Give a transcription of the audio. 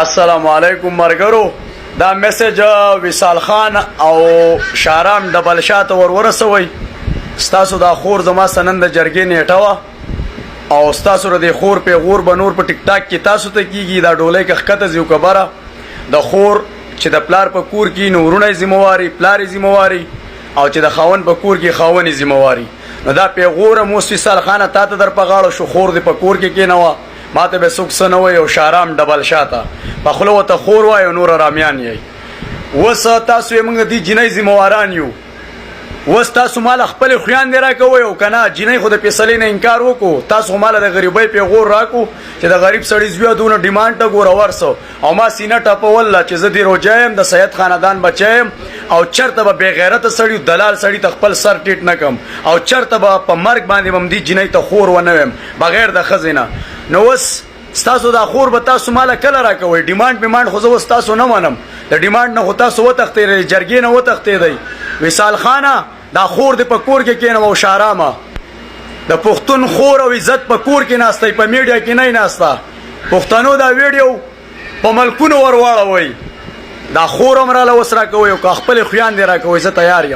السلام علیکم مرګرو، دا میسج وصال خان او شارام ډبل شاته ور ورسوي. ستاسو دا خور زما سنن د جرګې نیټه وه او ستاسو د خور پیغور به نور په ټیک ټاک کې تاسو ته کیږي. دا ډولۍ که ښکته ځي او که بره، د خور چې د پلار په کور کې نو وروڼه یې ذمه واري، پلار یې ذمه واري او چې د خاوند په کور کې خاوند یې ذمه واري. نو دا پیغور هم اوس وصال خانه تا ته در په غاړه شو. خور دې په کور کې کېنوه، ماته به څوک څه نه وایي او شارام ډبل شاته په خوله ورته خور وایي او نور ارامیان یئ. اوس تاسو یې موږ د دې جینۍ ذمهواران یو. اوس تاسو مال خپل خویندې راکوئ او که نه؟ جینۍ خو د فیصلې نه انکار وکړو. تاسو خو ماله د غریبۍ پیغور راکو چې د غریب سړي زویه دونه ډیمانډ ته ګوره ورسو او ما سینه ټپوله چې زه دې روجه یم، د سید خاندان بچی یم او چرته به بې غیرته سړي او دلال سړي ته خپل سر ټیټ نه کم او چرته به په مرګ باندې به هم دې جینۍ ته خور ونه ویم بغیر د ښځې نه. نو اوس ستاسو دا خور به تاسو ماله کله راکوئ؟ ډیمانډ میمانډ خو زه اوس تاسو نه منم. د ډیمانډ نه خو تاسو وتښتېدئ، جرګې نه وتښتېدئ. وصال خانه، دا خور دې په کور کې کېنوه او شارامه، د پښتون خور او عزت په کور کې ناسته، په میډیا کې نه ناسته. پښتنو، دا ویډیو په ملکونو ور واړوئ. دا خور هم راله اوس راکوئ او که خپلې خویندې راکوئ، زه تیار یم.